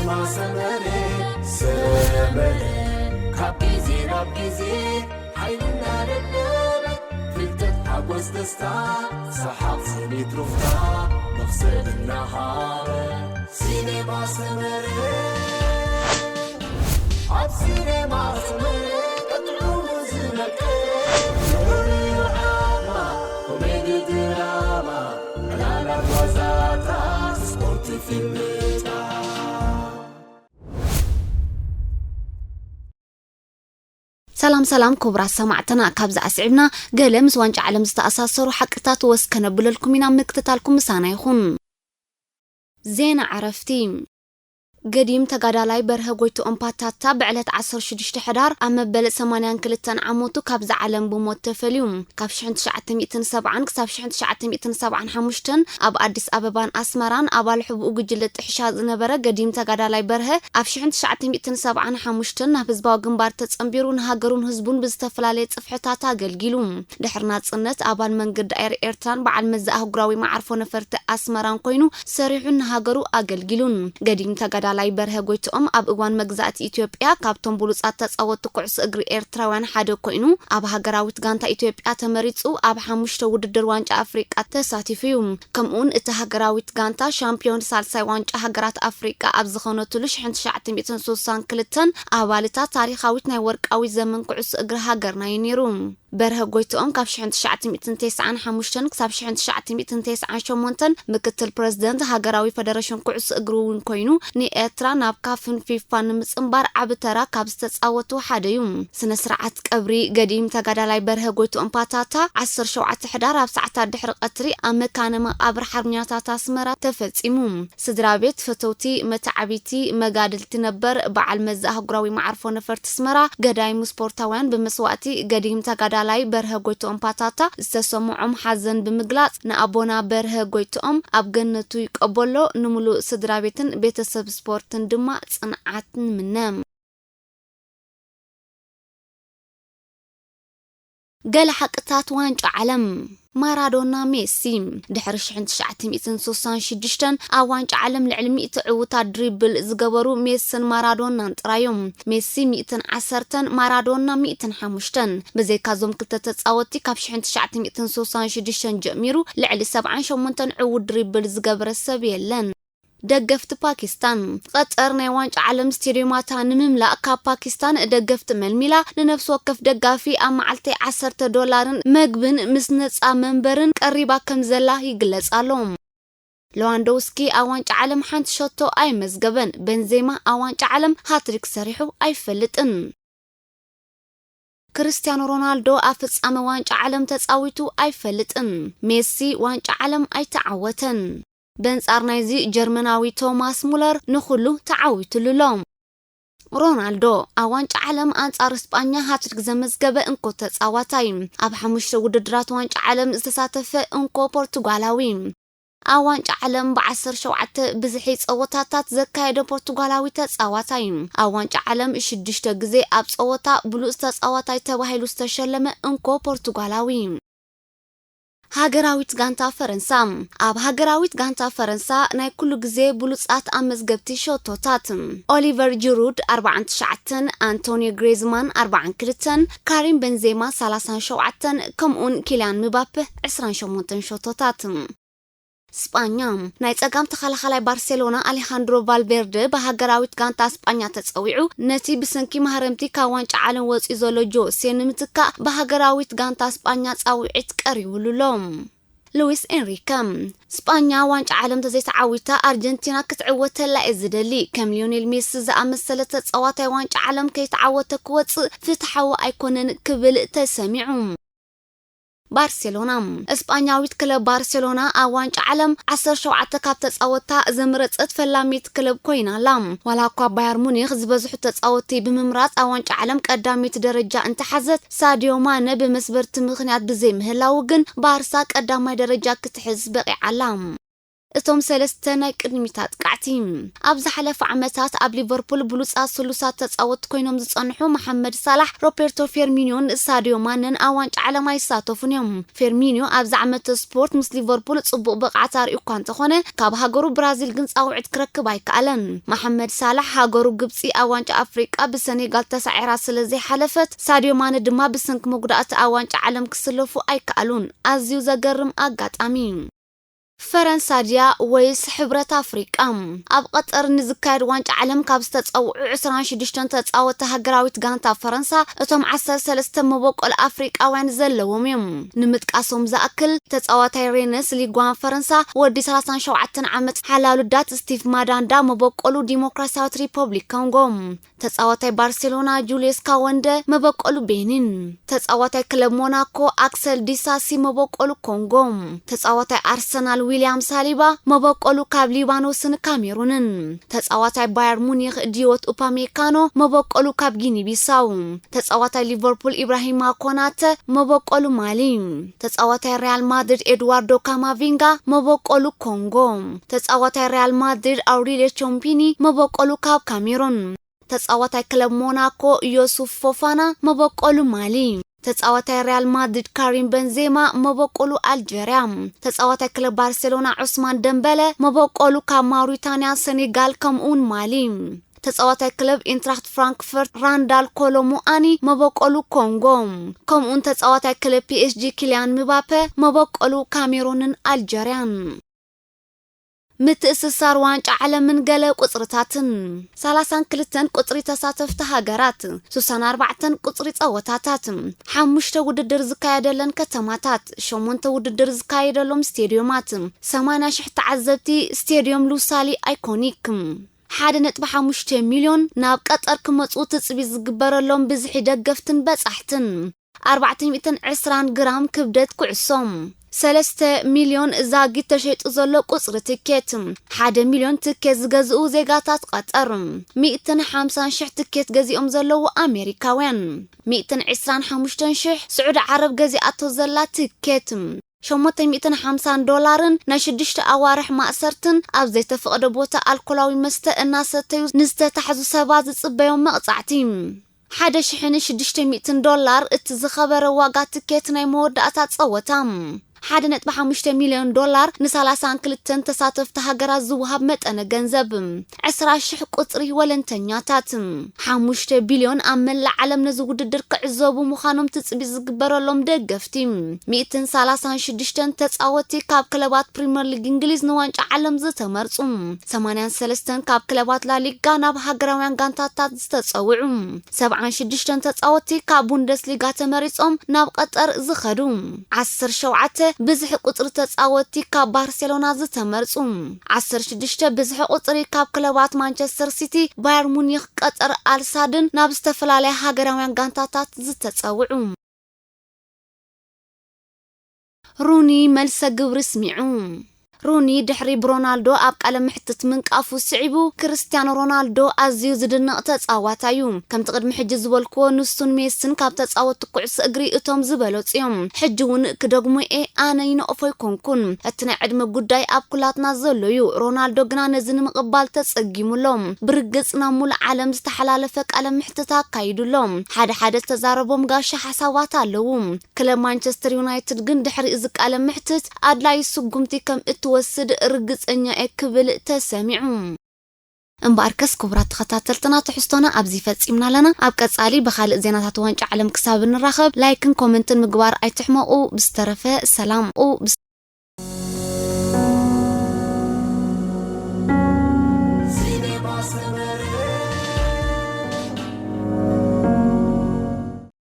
ሰመረ ሰመረ ካብ ግዜ ናብ ግዜ ሓይልና ደደበ ፍልጠት ሓጎስ ደስታ ሰሓቕ ስኒት ሩፍታ መኽሰብ እናሃበ ሲኔማ ሰመረ ኣብ ሲኔማ ሰመረ ቀጥዑ ዝነቀ ኮሜዲ ድራማ ዕላላት ዋዛታት ስፖርት ፊልምታት ሰላም ሰላም ክቡራት ሰማዕትና፣ ካብዚ ኣስዒብና ገለ ምስ ዋንጫ ዓለም ዝተኣሳሰሩ ሓቅታት ወስ ከነብለልኩም ኢና። ምክትታልኩም ምሳና ይኹን። ዜና ዕረፍቲ። ገዲም ተጋዳላይ በርሀ ጎይትኦም ፓታታ ብዕለት ዓሰርተ ሽዱሽተ ሕዳር ኣብ መበል ሰማንያን ክልተን ዓመቱ ካብዚ ዓለም ብሞት ተፈልዩ። ካብ ሽሕን ትሽዓተ ሚእትን ሰብዓን ክሳብ ሽሕን ትሽዓተ ሚእትን ሰብዓን ሓሙሽተን ኣብ ኣዲስ ኣበባን ኣስመራን ኣባል ሕቡእ ጉጅለ ጥሕሻ ዝነበረ ገዲም ተጋዳላይ በርሀ ኣብ ሽሕን ትሽዓተ ሚእትን ሰብዓን ሓሙሽተን ናብ ህዝባዊ ግንባር ተጸንቢሩ ንሃገሩን ህዝቡን ብዝተፈላለየ ጽፍሕታት ኣገልጊሉ። ድሕሪ ናጽነት ኣባል መንግዲ ኣየር ኤርትራን በዓል መዚ ኣህጉራዊ መዓርፎ ነፈርቲ ኣስመራን ኮይኑ ሰሪሑን ንሃገሩ ኣገልጊሉን። ገዲም ተጋዳላይ በርሀ ጎይትኦም ኣብ እዋን መግዛእቲ ኢትዮጵያ ካብቶም ብሉጻት ተጻወትቲ ኩዕሶ እግሪ ኤርትራውያን ሓደ ኮይኑ ኣብ ሃገራዊት ጋንታ ኢትዮጵያ ተመሪጹ ኣብ ሓሙሽተ ውድድር ዋንጫ ኣፍሪቃ ተሳቲፉ እዩ። ከምኡውን እቲ ሃገራዊት ጋንታ ሻምፒዮን ሳልሳይ ዋንጫ ሃገራት ኣፍሪቃ ኣብ ዝኾነትሉ ሽሕን ትሽዓተ ሚእትን ስሳን ክልተን ኣባልታ ታሪኻዊት ናይ ወርቃዊ ዘመን ኩዕሶ እግሪ ሃገርና እዩ ነይሩ። በርሀ ጎይትኦም ካብ ሽሕን ትሽዓተ ሚእትን ተስዓን ሓሙሽተን ክሳብ ሽሕን ትሽዓተ ሚእትን ተስዓን ሸሞንተን ምክትል ፕረዚደንት ሃገራዊ ፈደረሽን ኩዕሶ እግሪ እውን ኮይኑ ንኤርትራ ናብ ካፍን ፊፋን ንምጽንባር ዓቢ ተራ ካብ ዝተጻወቱ ሓደ እዩ። ስነ ስርዓት ቀብሪ ገዲም ተጋዳላይ በርሀ ጎይትኦም ፓታታ ዓሰርተ ሸውዓተ ሕዳር ኣብ ሰዓታት ድሕሪ ቀትሪ ኣብ መካነ መቓብር ሓርበኛታት ኣስመራ ተፈጺሙ። ስድራ ቤት፣ ፈተውቲ፣ መተዓቢቲ፣ መጋድልቲ ነበር በዓል መዚ ኣህጉራዊ መዓርፎ ነፈርቲ ኣስመራ፣ ገዳይም ስፖርታውያን ብመስዋእቲ ገዲም ተጋዳላይ በርሀ ጎይትኦም ፓታታ ዝተሰምዖም ሓዘን ብምግላጽ ንኣቦና በርሀ ጎይትኦም ኣብ ገነቱ ይቀበሎ፣ ንምሉእ ስድራ ቤትን ቤተሰብ ስፖርትን ድማ ጽንዓት ንምነ። ገለ ሓቅታት ዋንጫ ዓለም። ማራዶና ሜሲ። ድሕሪ ሽሕን ትሽዓተ ሚእትን ስሳን ሽዱሽተን ኣብ ዋንጫ ዓለም ልዕሊ ሚእቲ ዕዉታት ድሪብል ዝገበሩ ሜስን ማራዶናን ጥራዮም። ሜሲ ሚእትን ዓሰርተን፣ ማራዶና ሚእትን ሓሙሽተን። ብዘይካ እዞም ክልተ ተጻወትቲ ካብ ሽሕን ትሽዓተ ሚእትን ስሳን ሽዱሽተን ጀሚሩ ልዕሊ ሰብዓን ሸሞንተን ዕዉት ድሪብል ዝገበረ ሰብ የለን። ደገፍቲ ፓኪስታን። ቀጠር ናይ ዋንጫ ዓለም ስቴድዮማታ ንምምላእ ካብ ፓኪስታን ደገፍቲ መልሚላ፣ ንነፍሲ ወከፍ ደጋፊ ኣብ መዓልቲ ዓሰርተ ዶላርን መግብን ምስ ነጻ መንበርን ቀሪባ ከም ዘላ ይግለጽ ኣሎ። ሌዋንዶውስኪ ኣብ ዋንጫ ዓለም ሓንቲ ሸቶ ኣየመዝገበን። ቤንዜማ ኣብ ዋንጫ ዓለም ሃትሪክ ሰሪሑ ኣይፈልጥን። ክርስቲያኖ ሮናልዶ ኣብ ፍጻመ ዋንጫ ዓለም ተጻዊቱ ኣይፈልጥን። ሜሲ ዋንጫ ዓለም ኣይተዓወተን። በንጻር ናይዚ፣ ጀርመናዊ ቶማስ ሙለር ንኹሉ ተዓዊቱሉ ኣሎ። ሮናልዶ ኣብ ዋንጫ ዓለም ኣንጻር ስጳኛ ሃትሪክ ዘመዝገበ እንኮ ተጻዋታይ፣ ኣብ ሓሙሽተ ውድድራት ዋንጫ ዓለም ዝተሳተፈ እንኮ ፖርቱጋላዊ፣ ኣብ ዋንጫ ዓለም ብዓሰርተ ሸውዓተ ብዝሒ ጸወታታት ዘካየደ ፖርቱጋላዊ ተጻዋታይ፣ ኣብ ዋንጫ ዓለም ሽዱሽተ ግዜ ኣብ ጸወታ ብሉጽ ተጻዋታይ ተባሂሉ ዝተሸለመ እንኮ ፖርቱጋላዊ። ሃገራዊት ጋንታ ፈረንሳ። ኣብ ሃገራዊት ጋንታ ፈረንሳ ናይ ኩሉ ግዜ ብሉጻት ኣመዝገብቲ ሸቶታት፣ ኦሊቨር ጂሩድ ኣርብዓን ትሽዓተን፣ ኣንቶኒዮ ግሬዝማን ኣርብዓን ክልተን፣ ካሪም ቤንዜማ ሰላሳን ሸውዓተን፣ ከምኡውን ኪልያን ምባፔ ዕስራን ሸሞንተን ሸቶታት። ስጳኛ። ናይ ጸጋም ተኸላኻላይ ባርሴሎና ኣሌሃንድሮ ቫልቬርደ ብሃገራዊት ጋንታ ስጳኛ ተጸዊዑ፣ ነቲ ብሰንኪ ማህረምቲ ካብ ዋንጫ ዓለም ወጺኡ ዘሎ ጆሴ ንምትካእ ብሃገራዊት ጋንታ ስጳኛ ጻውዒት ቀሪቡሉ ኣሎ። ሉዊስ ኤንሪከ። ስጳኛ ዋንጫ ዓለም ተዘይተዓዊታ ኣርጀንቲና ክትዕወተላ እየ ዝደሊ። ከም ሊዮኔል ሜሲ ዝኣመሰለ ተጻዋታይ ዋንጫ ዓለም ከይተዓወተ ክወጽእ ፍትሓዊ ኣይኮነን ክብል ተሰሚዑ። ባርሴሎና። እስጳኛዊት ክለብ ባርሴሎና ኣብ ዋንጫ ዓለም ዓሰርተ ሸውዓተ ካብ ተጻወታ ዘምረጸት ፈላሚት ክለብ ኮይና ኣላ። ዋላ እኳ ባየር ሙኒክ ዝበዝሑ ተጻወቲ ብምምራጽ ኣብ ዋንጫ ዓለም ቀዳሚት ደረጃ እንተሓዘት፣ ሳዲዮ ማነ ብመስበርቲ ምኽንያት ብዘይምህላዉ ግን ባርሳ ቀዳማይ ደረጃ ክትሕዝ በቒዓ ኣላ። እቶም ሰለስተ ናይ ቅድሚት ኣጥቃዕቲ። ኣብ ዝሓለፈ ዓመታት ኣብ ሊቨርፑል ብሉጻት ስሉሳት ተጻወትቲ ኮይኖም ዝጸንሑ መሓመድ ሳላሕ፣ ሮቤርቶ ፌርሚኒዮን ሳድዮ ማነን ኣብ ዋንጫ ዓለም ኣይሳተፉን እዮም። ፌርሚኒዮ ኣብዚ ዓመት ስፖርት ምስ ሊቨርፑል ጽቡቕ ብቕዓት ኣርእዩ እኳ እንተኾነ፣ ካብ ሃገሩ ብራዚል ግን ጻውዒት ክረክብ ኣይከኣለን። መሓመድ ሳላሕ ሃገሩ ግብጺ ኣብ ዋንጫ ኣፍሪቃ ብሰኔጋል ተሳዒራ ስለ ዘይሓለፈት፣ ሳድዮ ማነ ድማ ብሰንኪ መጉዳእቲ ኣብ ዋንጫ ዓለም ክስለፉ ኣይከኣሉን። ኣዝዩ ዘገርም ኣጋጣሚ። ፈረንሳ ድያ ወይስ ሕብረት ኣፍሪቃ? ኣብ ቀጠር ንዝካየድ ዋንጫ ዓለም ካብ ዝተጸውዑ ዕስራን ሽዱሽተን ተጻወትቲ ሃገራዊት ጋንታ ፈረንሳ፣ እቶም ዓሰርተ ሰለስተ መበቆል ኣፍሪቃውያን ዘለዎም እዮም። ንምጥቃሶም ዝኣክል፣ ተጻዋታይ ሬነስ ሊጓን ፈረንሳ፣ ወዲ ሰላሳን ሸውዓተን ዓመት ሓላሉ ዳት ስቲቭ ማዳንዳ፣ መበቆሉ ዲሞክራሲያዊት ሪፐብሊክ ኮንጎ። ተጻዋታይ ባርሴሎና ጁልየስ ካወንደ፣ መበቆሉ ቤኒን። ተጻዋታይ ክለብ ሞናኮ ኣክሰል ዲሳሲ፣ መበቆሉ ኮንጎ። ተጻዋታይ ኣርሰናል ዊልያም ሳሊባ፣ መበቆሉ ካብ ሊባኖስን ካሜሩንን። ተጻዋታይ ባየር ሙኒክ ዲዮት ኡፓሜካኖ፣ መበቆሉ ካብ ጊኒ ቢሳው። ተጻዋታይ ሊቨርፑል ኢብራሂማ ኮናተ፣ መበቆሉ ማሊ። ተጻዋታይ ሪያል ማድሪድ ኤድዋርዶ ካማቪንጋ፣ መበቆሉ ኮንጎ። ተጻዋታይ ሪያል ማድሪድ ኣውሪልዮ ቾምፒኒ፣ መበቆሉ ካብ ካሜሩን። ተጻዋታይ ክለብ ሞናኮ ዮሱፍ ፎፋና፣ መበቆሉ ማሊ። ተጻዋታይ ሪያል ማድሪድ ካሪም በንዜማ፣ መበቆሉ ኣልጀርያ። ተጻዋታይ ክለብ ባርሴሎና ዑስማን ደምበለ፣ መበቆሉ ካብ ማውሪታንያ፣ ሰኔጋል፣ ከምኡውን ማሊ። ተጻዋታይ ክለብ ኢንትራክት ፍራንክፈርት ራንዳል ኮሎሙኣኒ፣ መበቆሉ ኮንጎ። ከምኡውን ተጻዋታይ ክለብ ፒኤስጂ ኪልያን ምባፐ፣ መበቆሉ ካሜሩንን ኣልጀርያን። ምትእስሳር ዋንጫ ዓለምን ገለ ቁጽርታትን። ሰላሳን ክልተን ቁጽሪ ተሳተፍቲ ሃገራት፣ ስሳን ኣርባዕተን ቁጽሪ ጸወታታት፣ ሓሙሽተ ውድድር ዝካየደለን ከተማታት፣ ሸሞንተ ውድድር ዝካየደሎም ስቴድዮማት፣ ሰማንያ ሽሕ ተዓዘብቲ ስቴድዮም ሉሳሊ ኣይኮኒክ፣ ሓደ ነጥቢ ሓሙሽተ ሚልዮን ናብ ቀጠር ክመጹ ትጽቢት ዝግበረሎም ብዝሒ ደገፍትን በጻሕትን፣ ኣርባዕተ ሚእትን ዕስራን ግራም ክብደት ኩዕሶ፣ ሰለስተ ሚልዮን ዛጊት ተሸይጡ ዘሎ ቁጽሪ ትኬት፣ ሓደ ሚልዮን ትኬት ዝገዝኡ ዜጋታት ቀጠር፣ ሚእትን ሓምሳን ሽሕ ትኬት ገዚኦም ዘለዉ ኣሜሪካውያን፣ ሚእትን ዕስራን ሓሙሽተን ሽሕ ስዑዲ ዓረብ ገዚኣቶ ዘላ ትኬት፣ ሸሞንተ ሚእትን ሓምሳን ዶላርን ናይ ሽዱሽተ ኣዋርሕ ማእሰርትን ኣብ ዘይተፈቕደ ቦታ ኣልኮላዊ መስተ እናሰተዩ ንዝተታሕዙ ሰባት ዝጽበዮም መቕጻዕቲ። ሓደ ሽሕን ሽዱሽተ ሚእትን ዶላር እቲ ዝኸበረ ዋጋ ትኬት ናይ መወዳእታ ጸወታ። ሓደ ነጥቢ ሓሙሽተ ሚልዮን ዶላር ንሰላሳን ክልተን ተሳተፍቲ ሃገራት ዝወሃብ መጠነ ገንዘብ። ዕስራ ሽሕ ቁጽሪ ወለንተኛታት። ሓሙሽተ ቢልዮን ኣብ መላእ ዓለም ነዚ ውድድር ክዕዘቡ ምዃኖም ትጽቢት ዝግበረሎም ደገፍቲ። ሚእትን ሰላሳን ሽዱሽተን ተጻወትቲ ካብ ክለባት ፕሪምየር ሊግ እንግሊዝ ንዋንጫ ዓለም ዝተመርጹ። ሰማንያን ሰለስተን ካብ ክለባት ላሊጋ ናብ ሃገራውያን ጋንታታት ዝተጸውዑ። ሰብዓን ሽዱሽተን ተጻወትቲ ካብ ቡንደስሊጋ ተመሪጾም ናብ ቀጠር ዝኸዱ። ዓሰርተ ሸውዓተ ብዝሒ ቁጽሪ ተጻወትቲ ካብ ባርሴሎና ዝተመርጹ። ዓሰርተ ሽዱሽተ ብዝሒ ቁጽሪ ካብ ክለባት ማንቸስተር ሲቲ፣ ባየር ሙኒክ፣ ቀጠር ኣልሳድን ናብ ዝተፈላለያ ሃገራውያን ጋንታታት ዝተጸውዑ። ሩኒ መልሰ ግብሪ ስሚዑ። ሩኒ ድሕሪ ብሮናልዶ ኣብ ቃለ መሕትት ምንቃፉ ስዒቡ፣ ክርስቲያኖ ሮናልዶ ኣዝዩ ዝድነቕ ተጻዋታይ እዩ። ከምቲ ቅድሚ ሕጂ ዝበልክዎ፣ ንሱን ሜስን ካብ ተጻወትቲ ኩዕሶ እግሪ እቶም ዝበለጹ እዮም። ሕጂ እውን ክደግሞ እየ፣ ኣነ ይነቕፎ ኣይኮንኩን። እቲ ናይ ዕድመ ጉዳይ ኣብ ኩላትና ዘሎ እዩ። ሮናልዶ ግና ነዚ ንምቕባል ተጸጊሙ ኣሎ። ብርግጽ ናብ ሙሉእ ዓለም ዝተሓላለፈ ቃለ መሕትት ኣካይዱ ኣሎ። ሓደ ሓደ ዝተዛረቦም ጋሻ ሓሳባት ኣለዉ። ክለብ ማንቸስተር ዩናይትድ ግን ድሕሪ እዚ ቃለ መሕትት ኣድላዪ ስጉምቲ ከም እትወስድ ርግጸኛ እየ ክብል ተሰሚዑ። እምበኣርከስ ክቡራት ተኸታተልትና፣ ትሕዝቶና ኣብዚ ፈጺምና ኣለና። ኣብ ቀጻሊ ብኻልእ ዜናታት ዋንጫ ዓለም ክሳብ እንራኸብ፣ ላይክን ኮመንትን ምግባር ኣይትሕመቑ። ብዝተረፈ ሰላም።